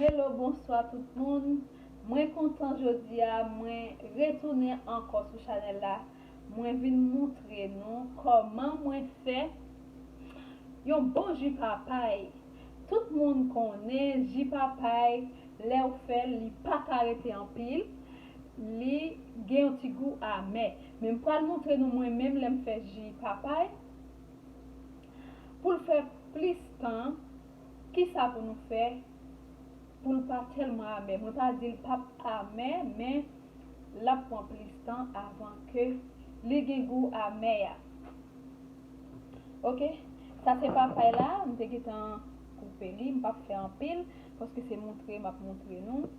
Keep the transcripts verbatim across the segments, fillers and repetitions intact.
Hello, bonswa tout moun. Mwen kontan jodi a, mwen retounen ankò sou chanèl la. Mwen vin montre nou kòman mwen fè yon bon ji papay. Tout moun konnen ji papay, lè w fè l, li pa ka rete anpil. Li gen yon ti gou amè. Men m pral montre nou mwen menm lè m fè ji papay. Pou l fè plis tan, kisa pou nou fè pou l pa tèlman amè? Mwen pa di l p ap amè, men l ap pran plis tan avan ke li gen gou amè a. Oke, sa se papay la, m te gentan koupe li, m p ap fè anpil, paske se montre m ap montre nou.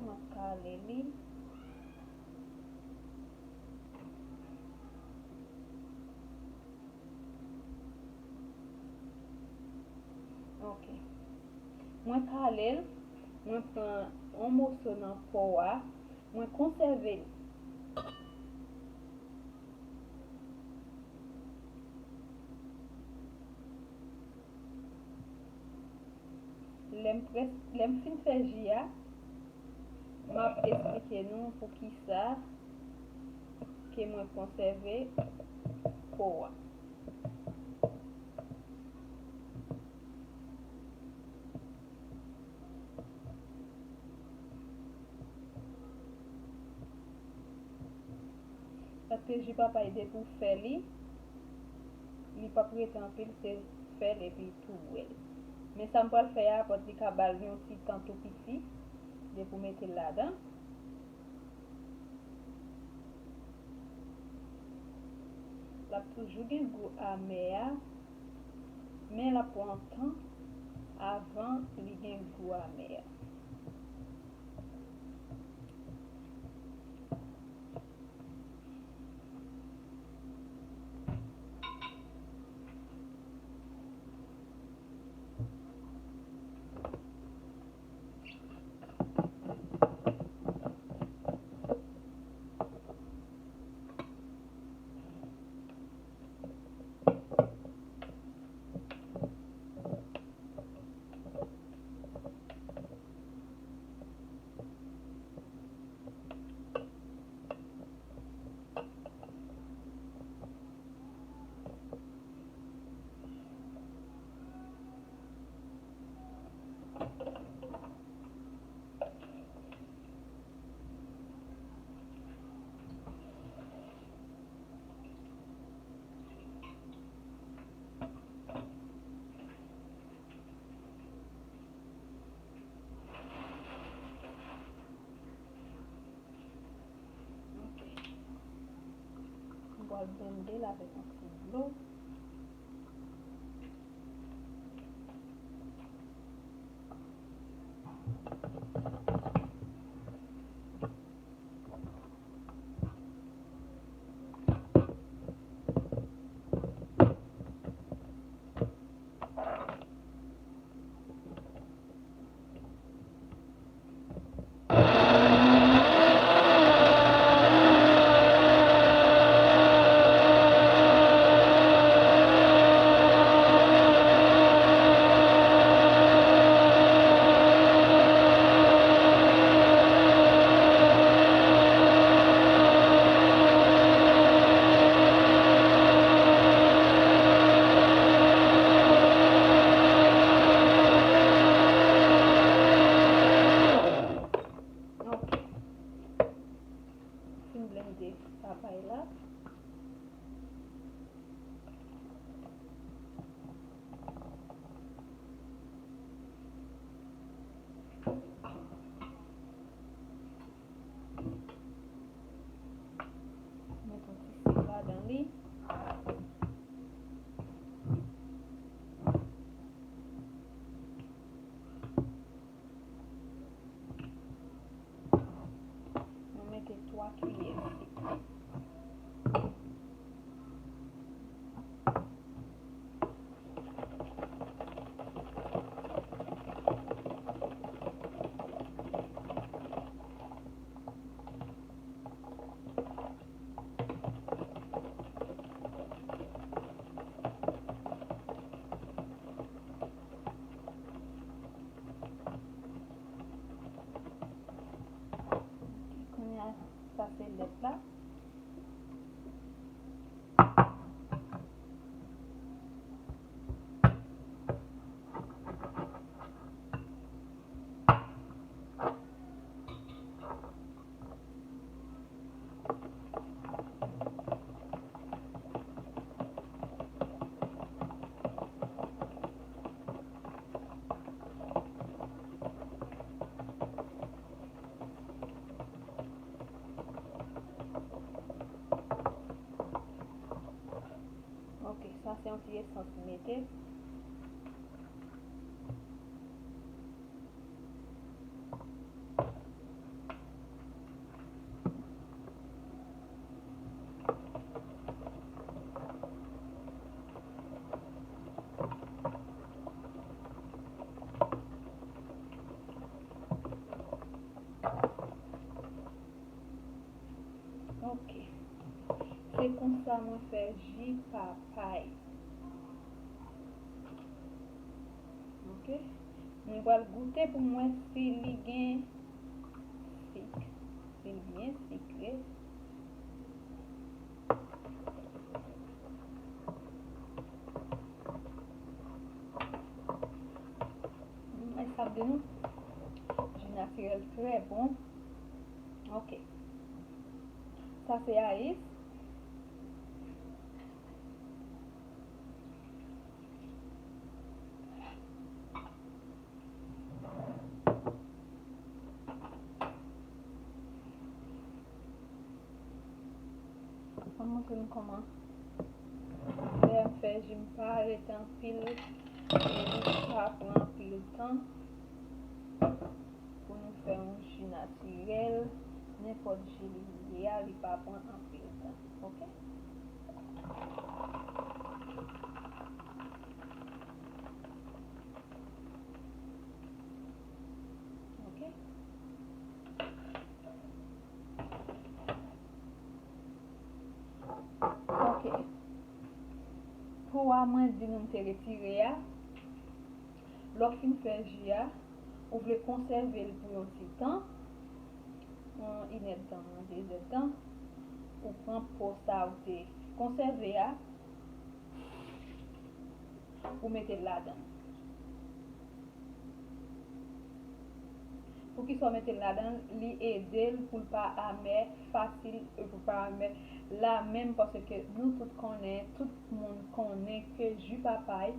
M ap kale li. Ok. Mwen kale l, mwen pran yon moso nan po a, mwen konsève l. Lè m près-, lè m fin fè ji a, m ap esplike nou poukisa ke mwen konsève po a. Paske ji papay depi w fè li, li p ap rete anpil, se fè l epi tou bwè l. Men sa m pral fè a, pòt li ka ba l yon ti tan tou piti, depi w mete l ladan. L ap toujou gen gou amè a, men l ap pran tan avan li gen gou amè a. Ok. M pral blende l avèk yon ti dlo. Met yon ti sik ladan li. Mwen mete twa kiyè sik. Kounye a, sa se lèt la. Ok, sa se yon ti esans m mete. Ok. Se konsa mwen fè ji papay. Ok. Mwen pral goute pou mwen si li gen sik. Si l byen sikre. Hmm, e sa ap di nou, ji natirèl trè bon. Ok. Sa se ayis. Mwen montre nou kòman lè m fè ji m pa rete anpil, li pa pran anpil tan. Pou nou fè yon ji natirèl, nenpòt ji li ye a, li pa pran anpil tan. Ok? Ok? Ok. Po a mwen di nou m te retire a. Lè w fin fè ji a, ou vle konsève l pou yon ti tan, yon inèdtan, dezèdtan, ou pran po sa ou te konsève a, ou mete l ladan l. Poukisa w mete l ladan l? Li ede l pou l pa amè fasil, e pou l pa amè lamenm, paske nou tout konnen, tout moun konnen ke ji papay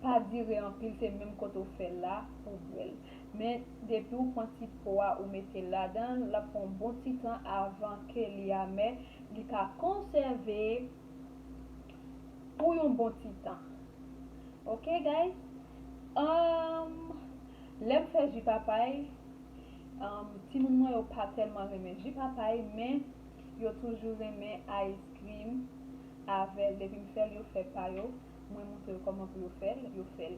pa dire anpil, se menm kote w fè l la pou w bwè l. Men, depi w pran ti po a, ou mete l ladan l, l ap pran yon bon ti tan avan ke li amè, li ka konsève pou yon bon ti tan. Ok, guys? Um, lè m fè ji papay, um, timoun mwen yo pa tèlman renmen ji papay, men yo toujou renmen ice cream avè l. Depi m fè l, yo fè pa yo. Mwen montre yo kòman pou yo fè l, yo fè l.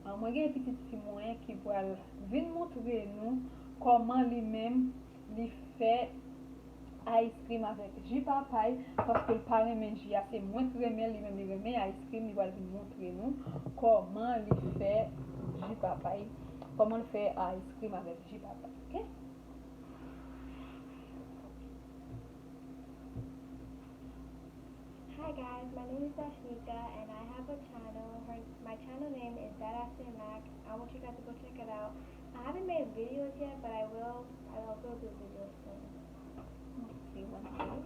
Um, mwen gen pitit fi mwen ki pral vin montre nou kòman li menm li fè ice cream avèk ji papay, paske l pa renmen ji a, se mwen k renmen l, li menm li renmen ice cream, li pral vin montre nou kòman li fè ji papay, kòman l fè ice cream avèk ji papay, ok? Hi guys, my name is Dashnika and I have a channel. Her, my channel name is Dadassy Mac. I want you guys to go check it out. I haven't made videos yet, but I will. I will do videos soon. Okay, one day.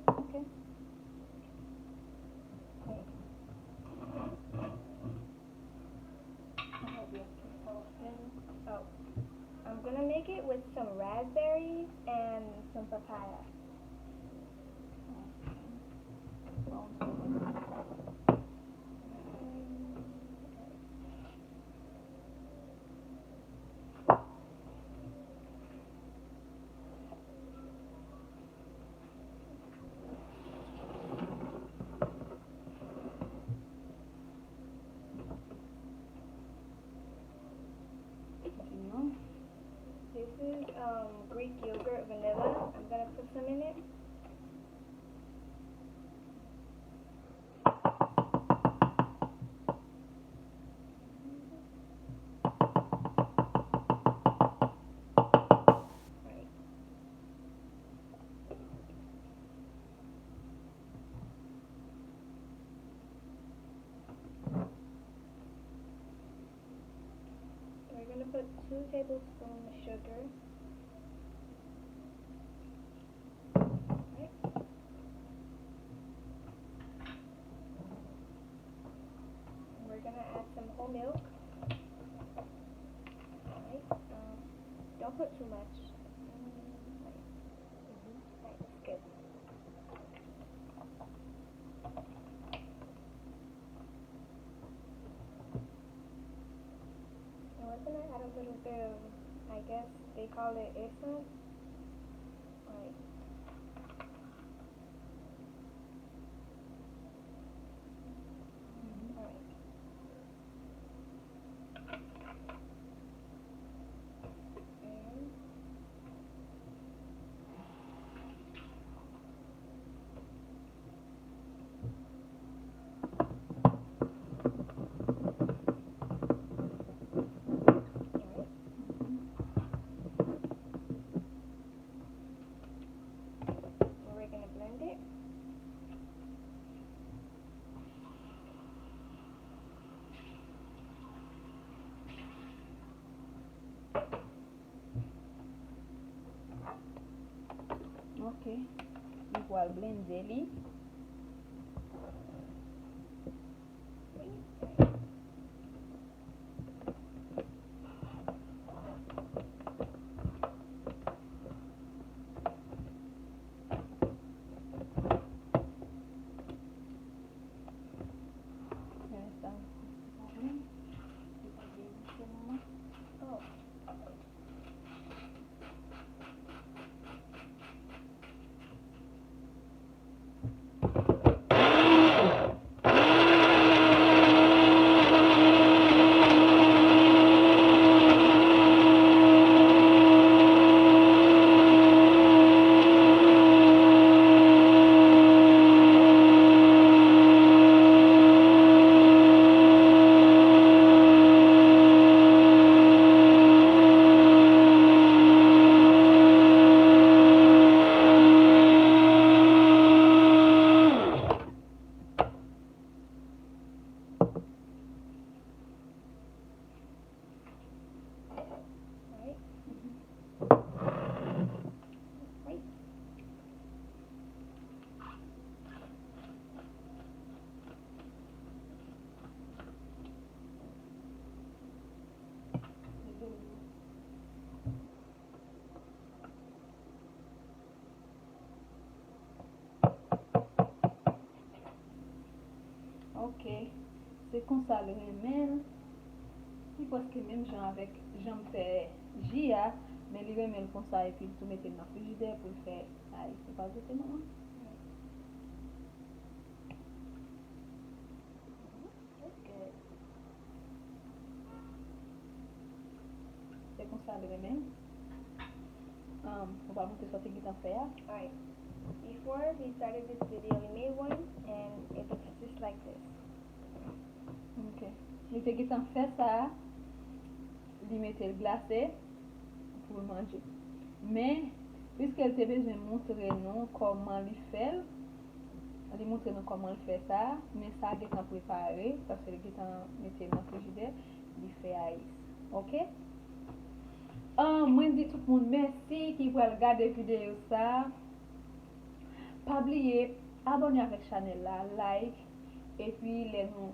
Okay. Okay. raspberries and some papaya. This is um, Greek yogurt vanilla. I'm gonna put some in it. Right. We're gonna put two tablespoons sugar. Right. We're gonna add some whole milk. Right. Um, don't put too much. Mm, right. Right, that's good. And we're gonna add a little bit of, I guess they call it eso. Right. Right. And We're gonna blend it. Ok. Nou pral blende li. Right. Right. Ok, se konsa l renmen l. Li prèske menm jan avèk jan m fè ji a, men li renmen l konsa epi l tou mete l nan frijidè pou l fè ayi. Se pa vre, manman? Ok. Se konsa l renmen. Um, ou pa montre sa w te gentan fè a? Alright. Before we started this video, we made one and it looks just like this. Ok. Li te gentan fè sa a, li mete l glase pou l manje. Men, piske l te bezwen montre nou kòman li fè l, li montre nou kòman l fè sa, men sa gentan prepare, paske li gentan mete l nan frijidè, li fè ayis. Ok? Ah, mwen di tout moun mèsi ki pral gade videyo sa. Pa bliye abòne avèk chanèl la, like, epi lè nou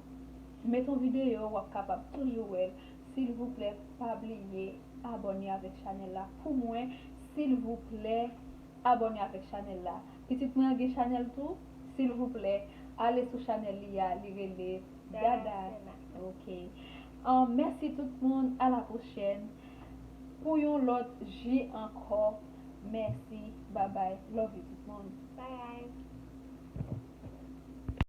met yon videyo, w ap kapab toujou wè l. Silvouplè, pa bliye abòne avèk chanèl la pou mwen. silvouplè, abòne avèk chanèl la. Pitit mwen an gen chanèl tou, silvouplè, ale sou chanèl li a, li rele Dada. Ok. Mèsi tout moun, a la pwochèn. Pou yon lòt ji ankò, mèsi, babay, love you tout moun. Bye.